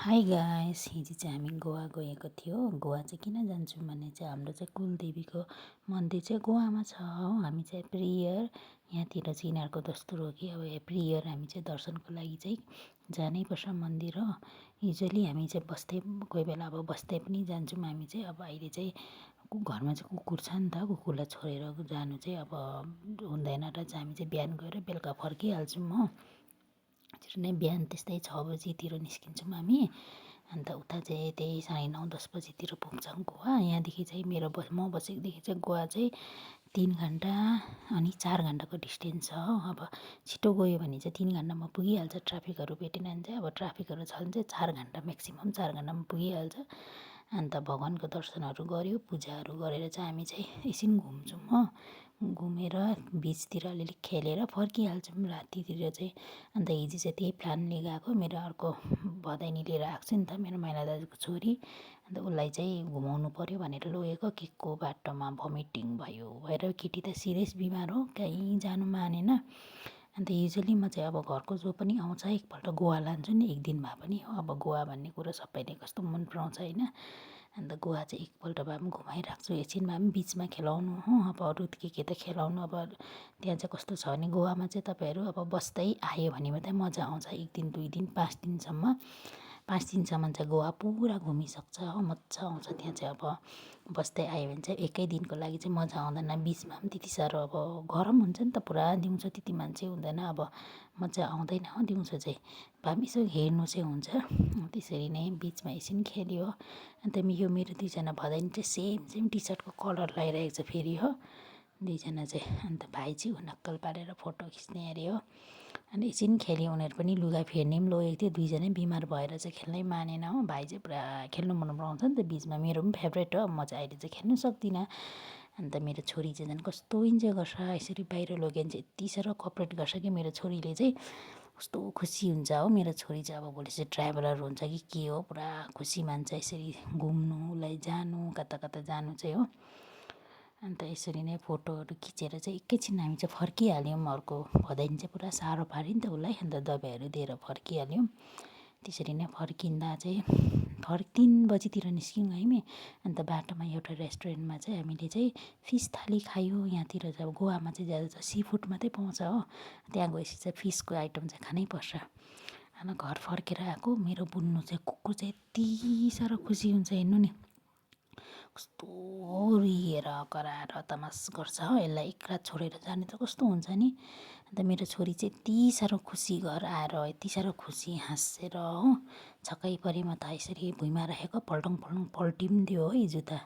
High guys, हिजो चाहिँ हामी गोवा गएको थियो। गोवा चाहिँ किन जान्छौँ भने चाहिँ हाम्रो चाहिँ कुलदेवीको मन्दिर चाहिँ गोवामा छ हो। हामी चाहिँ एभ्री इयर यहाँतिर चाहिँ यिनीहरूको दस्तुर हो कि अब एभ्री इयर हामी चाहिँ दर्शनको लागि चाहिँ जानैपर्छ मन्दिर हो। युजली हामी चाहिँ बस्दै कोही बेला अब बस्दै पनि जान्छौँ। हामी चाहिँ अब अहिले चाहिँ घरमा चाहिँ कुकुर छ नि त, कुकुरलाई छोडेर जानु चाहिँ अब हुँदैन र चाहिँ हामी चाहिँ बिहान गएर बेलुका फर्किहाल्छौँ हो। त्यसरी नै बिहान त्यस्तै 6 बजीतिर निस्किन्छौँ हामी। अन्त उता चाहिँ त्यही 9:30-10 बजीतिर पुग्छौँ गोवा। यहाँदेखि चाहिँ म बसेकोदेखि चाहिँ गोवा चाहिँ 3 घन्टा अनि 4 घन्टाको डिस्टेन्स छ हो। अब छिटो गयो भने चाहिँ 3 घन्टामा पुगिहाल्छ, ट्राफिकहरू भेटेन भने चाहिँ। अब ट्राफिकहरू छ भने चाहिँ 4 घन्टा, म्याक्सिमम् 4 घन्टामा पुगिहाल्छ। अन्त भगवान्को दर्शनहरू गऱ्यो, पूजाहरू गरेर चाहिँ हामी चाहिँ एकछिन घुम्छौँ हो। घुमेर बिचतिर अलिअलि खेलेर फर्किहाल्छौँ रातितिर चाहिँ। अन्त हिजो चाहिँ त्यही प्लानले गएको। मेरो अर्को भदैनी लिएर आएको छु नि त, मेरो माइला दाजुको छोरी। अन्त उसलाई चाहिँ घुमाउनु पऱ्यो भनेर लगेको। के को बाटोमा भमिटिङ भयो भएर केटी त सिरियस बिमार हो, कहीँ जानु मानेन। अन्त युजली म चाहिँ अब घरको जो पनि आउँछ एकपल्ट गोवा लान्छु नि, एक दिन भए पनि हो। अब गोवा भन्ने कुरो सबैले कस्तो मन पराउँछ होइन। अन्त गोवा चाहिँ एकपल्ट भए पनि घुमाइराख्छु, एकछिन भए पनि बिचमा खेलाउनु हो। अब अरू के त खेलाउनु। अब त्यहाँ चाहिँ कस्तो छ भने गोवामा चाहिँ तपाईँहरू अब बस्दै आयो भने मात्रै मजा आउँछ। 1 दिन 2 दिन 5 दिनसम्म, 5 दिनसम्म चाहिँ गोवा पुरा घुमिसक्छ हो। मजा आउँछ त्यहाँ चाहिँ। अब बस्दै आयो भने चाहिँ एकै दिनको लागि चाहिँ मजा आउँदैन। बिचमा पनि त्यति साह्रो अब गरम हुन्छ नि त पुरा, दिउँसो त्यति मान्छे हुँदैन। अब मजा आउँदैन हो दिउँसो चाहिँ। भए पनि यसो हेर्नु चाहिँ हुन्छ। त्यसरी नै बिचमा एकछिन खेल्यो। अन्त यो मेरो 2जना भदैनी चाहिँ सेम टी सर्टको कलर लगाइरहेको छ फेरि हो, 2जना चाहिँ। अन्त भाइ चाहिँ नक्कल पारेर फोटो खिच्ने अरे हो। अनि एकछिन खेल्यो। उनीहरू पनि लुगा फेर्ने पनि लगेको थियो। 2जनै बिमार भएर चाहिँ खेल्नै मानेन हो। भाइ चाहिँ पुरा खेल्नु मन पराउँछ नि त बिचमा, मेरो पनि फेभरेट हो। म चाहिँ अहिले चाहिँ खेल्नु सक्दिनँ। अन्त मेरो छोरी चाहिँ झन् कस्तो इन्जोय गर्छ, यसरी बाहिर लग्यो भने चाहिँ यति साह्रो कोअपरेट गर्छ कि मेरो छोरीले चाहिँ। कस्तो खुसी हुन्छ हो मेरो छोरी चाहिँ। अब भोलि चाहिँ ट्राभलर हुन्छ कि के हो, पुरा खुसी मान्छ यसरी घुम्नु, उसलाई जानु, कता कता जानु चाहिँ हो। अन्त यसरी नै फोटोहरू खिचेर चाहिँ एकैछिन हामी चाहिँ फर्किहाल्यौँ। अर्को भदैनी चाहिँ पुरा साह्रो पाऱ्यो नि त उसलाई, अन्त दबाईहरू दिएर फर्किहाल्यौँ। त्यसरी नै फर्किँदा चाहिँ 3 बजीतिर निस्क्यौँ हामी। अन्त बाटोमा एउटा रेस्टुरेन्टमा चाहिँ हामीले चाहिँ फिस थाली खायौँ। यहाँतिर चाहिँ अब गोवामा चाहिँ ज्यादा चाहिँ सी फुड मात्रै पाउँछ हो। त्यहाँ गएपछि चाहिँ फिसको आइटम चाहिँ खानै पर्छ। अन्त घर फर्केर आएको। मेरो बुन्नु चाहिँ कुकुर चाहिँ यति साह्रो खुसी हुन्छ हेर्नु नि, कस्तो रिएर कराएर तमास गर्छ हो। यसलाई एक रात छोडेर जाने त कस्तो हुन्छ नि। अन्त मेरो छोरी चाहिँ यति साह्रो खुसी घर आएर, यति साह्रो खुसी हाँसेर हो। छक्कै परेँ म त। यसरी भुइँमा राखेको पल्टाउँ पल्टिदियो हो हिजो त।